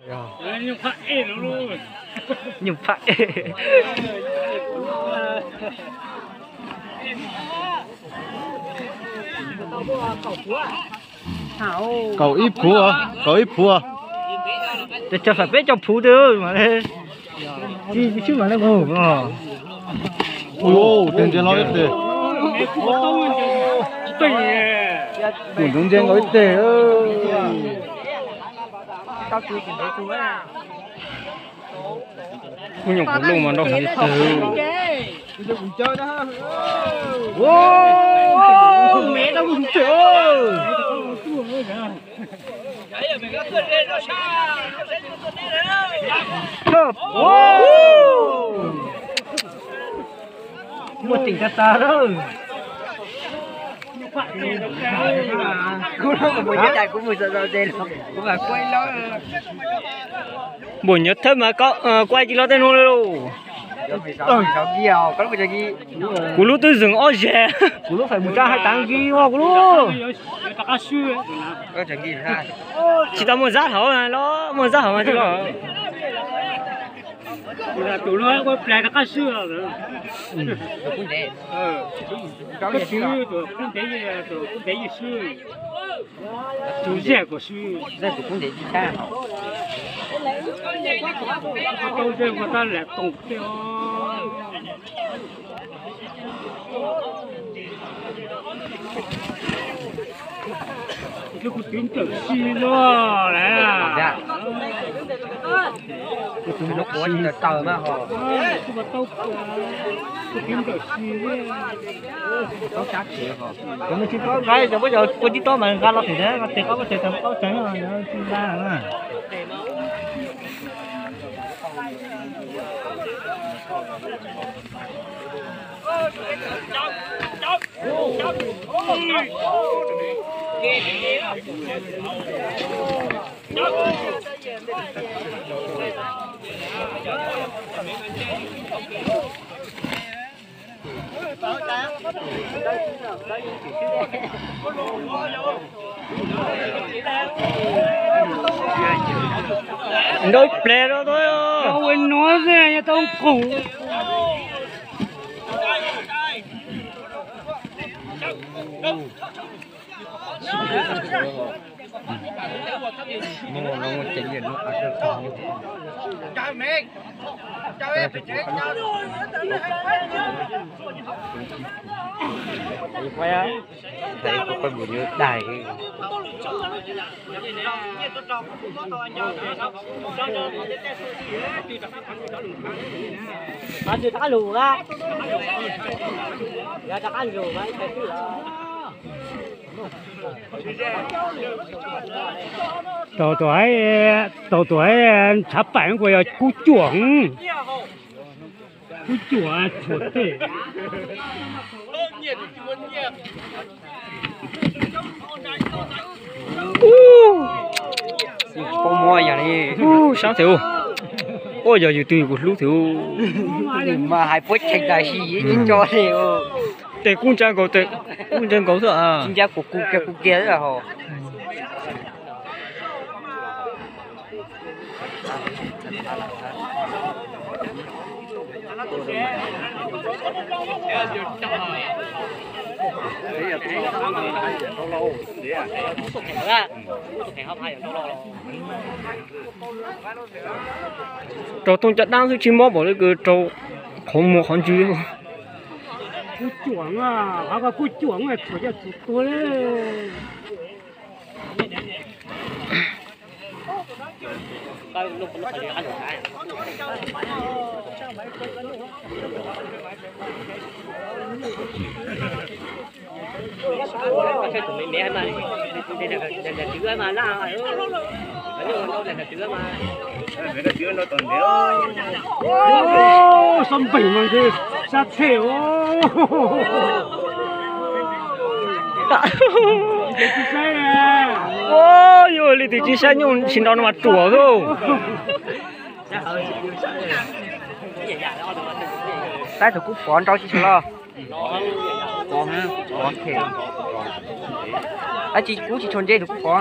Nyuj phaj. Kaum ib phuv, kaum ib phuv. Cov cov peb caug phuv twg mas le. Tsis tsis mas le. Ua tes ntse los ib teg. Kuv ntse nkaus ib teg. Kuv nyuam qhuav luj mas nrau heev li tag. Muaj teem tag tag lawm. Npaum nyuaj thawj mas kuv cia li los tej nuav lawm. Kuv lub twb zeeg ob zeg. Kuv lub feem mus tsa hais tas nkis ua kuv lub. Tsis tau muaj zab hauv los, muaj zab hauv mas tsis los. Kuv twb nplawm si lawm. Kuv twb nplawm si taw mas ho. Kuv twb nplawm si. Kuv tsis paub nqa, cov muab cov kua tib tob mas nqa los pem, nqa tes qaub tes, tes qaub tseev, tsis nqa na. Nrau ib pliag rau, ua nuav xwb yog tau qus. Tau tus, tau tus ntshav paim kuj yog kub cuam, kub cuam tshuam tej. Ub, ub, sab thiab. Ua yog yus twg kuv hlub thiab. Mas hais puab cheem tam sim tsis tso li. Tes kub ntsa nkaus, tes kub ntsa nkaus xwb. Ntsa kuv kuv kiag kuv kiag xwb ho. Rau tooj caj dab xwb tsis mob npaum li kws rau qhov muag qhov ntswg. Kub cuam, qhov kub cuam txhuam coj txhuam tuag li. Xab npeem mas sab tshej. Yog li tus tsis saib nyuj tsis nrau no mas ruam xwb. Saib tus kub pov nrau tsis tshua los. Tab sis kub tsis tshua ntse tus kub pov.